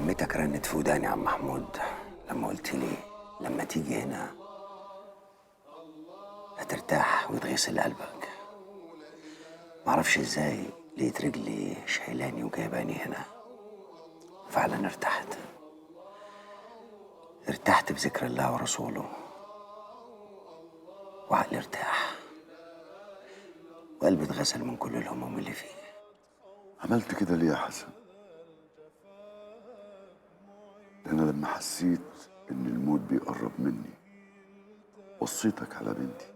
كلمتك رنت في وداني يا عم محمود لما قلت لي لما تيجي هنا هترتاح وتغسل قلبك. معرفش ازاي لقيت رجلي شايلاني وجايباني هنا. فعلا ارتحت، ارتحت بذكر الله ورسوله، وعقلي ارتاح وقلبي اتغسل من كل الهموم اللي فيه. عملت كده ليه يا حسن؟ ده أنا لما حسيت إن الموت بيقرب مني وصيتك على بنتي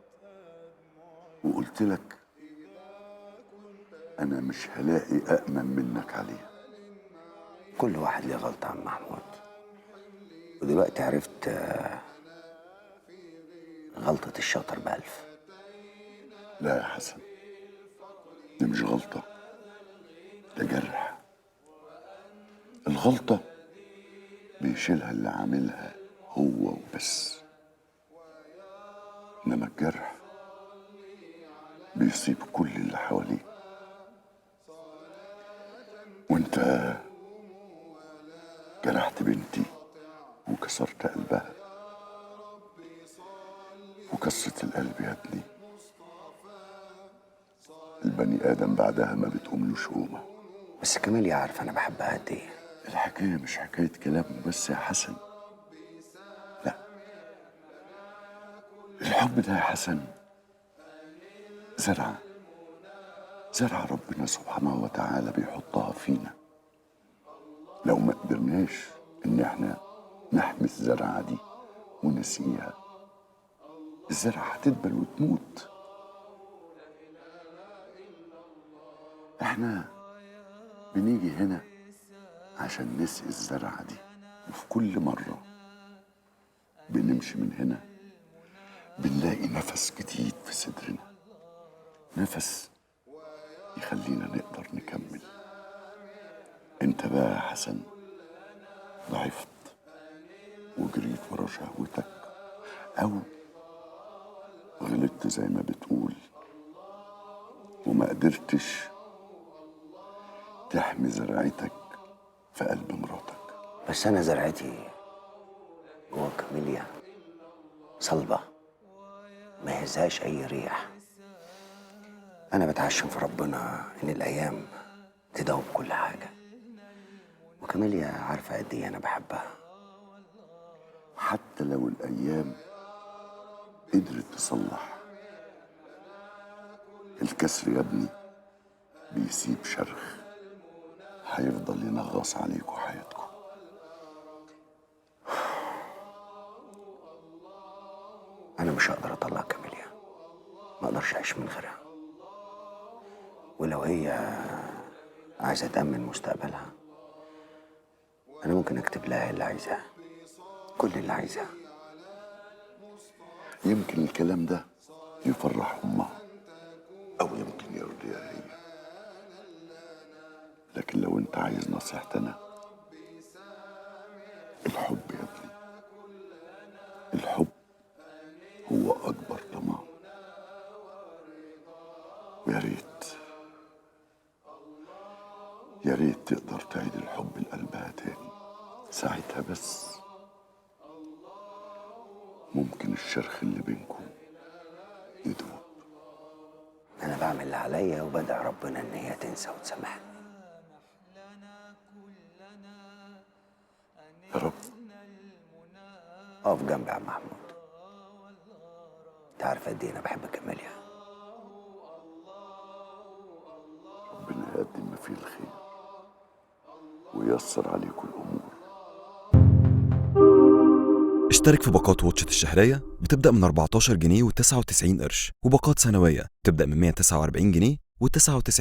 وقلت لك أنا مش هلاقي أأمن منك عليها. كل واحد ليه غلطة يا عم محمود، ودلوقتي عرفت غلطة الشاطر بألف. لا يا حسن، دي مش غلطة، ده جرح. الغلطة بيشيلها اللي عاملها هو وبس، إنما الجرح بيصيب كل اللي حواليه. وانت جرحت بنتي وكسرت قلبها، وكسرة القلب يا ابني البني آدم بعدها ما بتقوملوش قومة. بس كاميليا عارفة أنا بحبها قد إيه. الحكاية مش حكاية كلام بس يا حسن، لا، الحب ده يا حسن زرعة، زرعة ربنا سبحانه وتعالى بيحطها فينا. لو ما قدرناش إن احنا نحمي الزرعة دي ونسقيها، الزرعة هتدبل وتموت. احنا بنيجي هنا عشان نسقي الزرعة دي، وفي كل مرة بنمشي من هنا بنلاقي نفس جديد في صدرنا، نفس يخلينا نقدر نكمل. انت بقى يا حسن ضعفت وجريت ورا شهوتك، او غلطت زي ما بتقول وما قدرتش تحمي زرعتك في قلب مراتك. بس أنا زرعتي جوه كاميليا صلبة ما يهزهاش أي ريح. أنا بتعشم في ربنا إن الأيام تداوب كل حاجة، وكاميليا عارفة قد إيه أنا بحبها. حتى لو الأيام قدرت تصلح الكسر يا ابني بيسيب شرخ هيفضل ينغص عليكوا حياتكم. أنا مش هقدر أطلع كاميليا، ما أقدرش أعيش من غيرها. ولو هي عايزة تأمن مستقبلها أنا ممكن أكتب لها اللي عايزاه، كل اللي عايزاه. يمكن الكلام ده يفرح أمها أو يمكن يرضيها هي، لكن لو أنت عايز نصيحتي أنا، الحب يا ابني، الحب هو أكبر طمع. ويا ريت، يا ريت تقدر تعيد الحب لقلبها تاني. ساعتها بس ممكن الشرخ اللي بينكم يدوب. أنا بعمل اللي عليا وبدعي ربنا إن هي تنسى وتسامحني. يا رب. أقف جنبي يا عم محمود، أنت عارف قد إيه أنا بحب كاميليا. ربنا يقدم ما فيه الخير وييسر عليكم الأمور. اشترك في باقات واتشت الشهرية بتبدأ من 14 جنيه و99 قرش، وباقات سنوية بتبدأ من 149 جنيه و99.